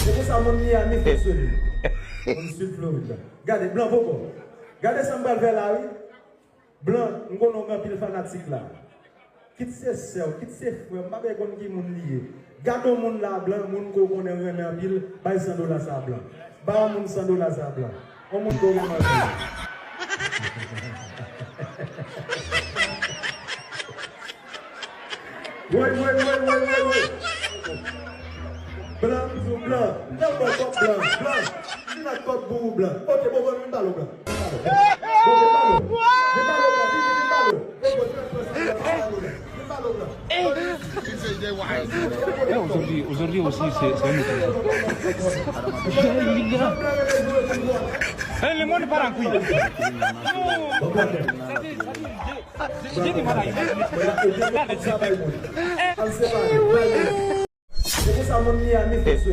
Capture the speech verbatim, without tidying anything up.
Se konsa moun li ye a, mi fonksyone. Moun Sid Florid la. Gade, blan poko. Gade sa m pral fè la, wi. Blan, m konnen w gen anpil fanatik la. Kit se sè w, kit se frè w, m pa bezwen konn ki moun li ye. Gade yon moun la, blan, moun ke w konnen w renmen anpil, bay san dola sa, blan. Ba yon moun san dola sa, blan. Yon moun ke w renmen anpil. Woy, woy, woy, woy, woy, woy. Blan, m di w blan. Nan bò kòb blan, blan. Vin ak kòb pou ou blan. Oke, bon, bon, vin balo blan. Vin balo. Bon, vin balo. Vin balo blan, vin, vin balo. Bon, bon, vin ak kòb sa, vin balo blan. Vin balo blan. Eh, aujourd'hui, aujourd'hui aussi, c'est c'est un autre jour. Eh, le monde part en couille. J'ai du mal à imaginer. Sa bay moun. Al separe, bay moun. Se konsa moun li ye a, mi fonksyone.